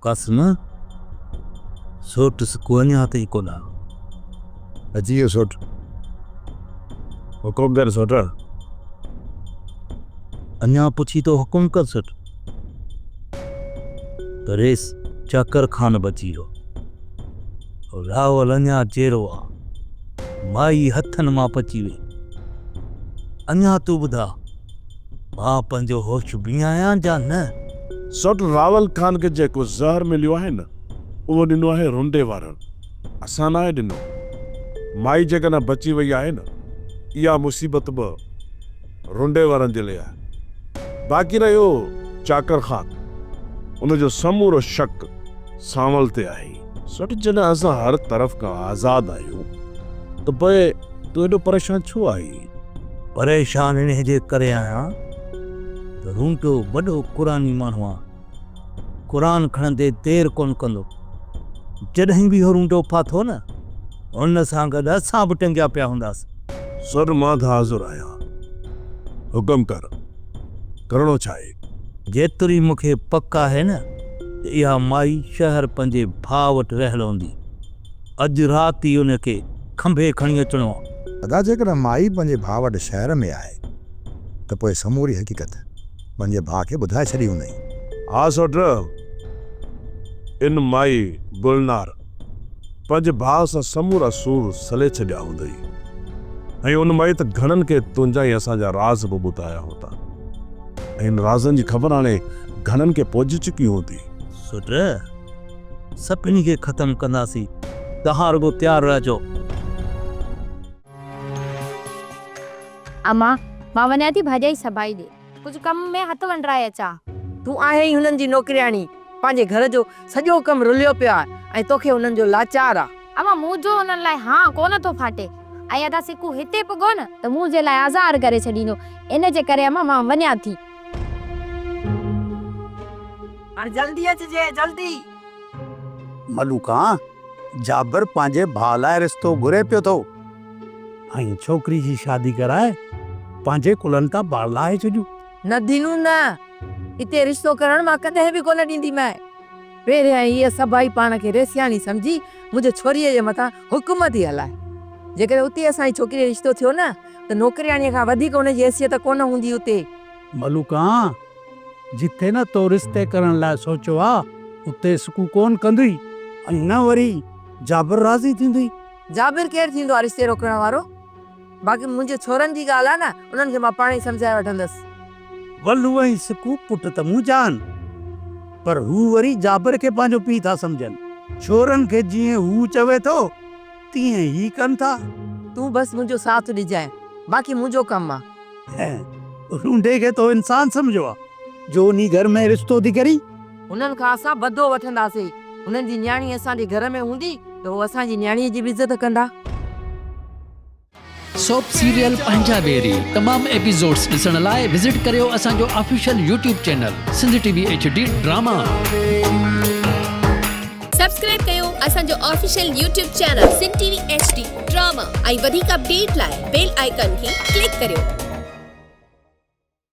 قاسم، سوٽ سڪو اڃا تائين ڪونه آيو. اچي ويو سوٽ. حڪم ڪر سوٽ. اڃا پڇي ٿو حڪم ڪر سوٽ. ته ريس چاڪر خان بچي ويو. راول اڃا جيئرو آ. مائي هٿن مان پچي وئي. اڃا تون ٻڌاء. مان پنهنجو هوش به آهيان جا نه؟ سوٽ راول خان کي جيڪو زهر مليو آهي نه اهو ڏنو آهي رنڊي وارن اسان ناهي ڏنو. مائي جيڪڏهن بچي وئي آهي نه اها مصيبت به رنڊي وارن جي لئي آهي. باقي رهيو چاڪر خان ان جو سمورو شڪ سانول تي آهي. سوٽ جڏهن اسان هر طرف کان آزاد آهيون ته پوء تون ايڏو پريشان ڇو آهين؟ پريشان انهيء جي ڪري آهيان ته رونٽو وڏو قرآني ماڻهو آهي. قرآن کڻندي دير ڪونه ڪندو. جڏهن به اهو رونٽو ڦاٿو نه، ان سان گڏ اسان به ٽنگيا پيا هونداسين. سر مان ته حاضر آهيان. حڪم ڪر، ڪرڻو ڇا آهي؟ جيتري مون کي پڪ آهي نه ته اها مائي شهر پنهنجي ڀاء وٽ رهيل هوندي. اڄ رات ئي ان کي کنڀي کڻي اچڻو آ. ادا جيڪڏهن مائي پنهنجي ڀاء وٽ شهر ۾ آهي ته پوء سموري حقيقت پنهنجي ڀاء کي ٻڌائي ڇڏي هوندئين. ها سوٽ، ان مائي گلنار پنهنجي ڀاء سان سمورا سور سلي ڇڏيا هوندئي ۽ ان مائي ته گهڻن کي تنهنجا ۽ اسان جا راز به ٻڌايا هوندا ۽ ان رازن جي خبر هاڻي گهڻن کي پهچي چڪي هوندي. سوٽ، سڀني کي ختم ڪنداسين، توهان رڳو تيار رهجو. امان، مان وڃان ٿي ڀاڄائي سڀائي ڏي. ڪجهه ڪم ۾ هٿ ونڊرائي اچان. تون آهين ئي هنن جي نوڪرياڻي. پنهنجي گهر جو سڄو ڪم رليو پيو آهي ۽ توکي هنن جو لاچار آ. امان، منهنجو هنن لاء هانء ڪونه ٿو ڦاٽي ۽ ادا سڪو هتي پڳو نه ته منهنجي لاء آزار ڪري ڇڏيندو. ان جي ڪري امان مان وڃان ٿي. هاڻ جلدي اچجي، جلدي. ملوڪان، جابر پنهنجي ڀاء لاء رشتو گهري پيو ٿو. ۽ ڇوڪري جي شادي ڪرائي پنهنجي ڪلهن تان بار لاهي ڇڏيون. نه دينو نه، اتي رشتو ڪرڻ مان ڪڏهن به ڪونه ڏينديمانء. پهريائين هيء سڀائي پاڻ کي ريسياڻي سمجهي منهنجي ڇوريء جي مٿان حڪم ٿي هلائي. جيڪڏهن اتي اسان جي ڇوڪريء جو رشتو ٿيو نه ته نوڪرياڻيء کان وڌيڪ هن جي حيثيت ڪونه هوندي اتي. ملوڪان، جتي نه تو رشتي ڪرڻ لاء سوچيو آ، اتي سڪون ڪونه ڪندوئي ۽ نه وري جابر راضي ٿيندوئي. جابر ڪير ٿيندو آ رشتي روڪڻ وارو؟ باقي منهنجي ڇورن جي ڳالهه آ نه، انهن کي مان پاڻ ئي سمجهائي وٺندس. ولو ۽ سڪو پٽ ته منهنجا آهن، پر هو وري جابر کي پنهنجو پيء ٿا سمجهن. ڇورن کي جيئن هو چوي ٿو، تيئن هي ڪن ٿا. تون بس منهنجو ساٿ ڏجانء، باقي منهنجو ڪم آ. رونڊي کي تو انسان سمجهيو آ، جو انهي گهر ۾ رشتو ٿي ڪرين؟ هنن کان اسان بدو وٺنداسين. هنن جي نياڻي اسان جي گهر ۾ هوندي ته هو اسان جي نياڻيء جي به عزت ڪندا. سوپ سيريل پنهنجا ويري تمام ايپيسوڊس ڏسڻ لاء وزٽ ڪريو اسان جو official YouTube channel Sindh T V H D drama. Subscribe ڪيو اسان جو official YouTube channel Sindh T V H D drama ۽ وڌيڪ اپڊيٽ لاء بيل آئيڪان کي ڪلڪ ڪريو.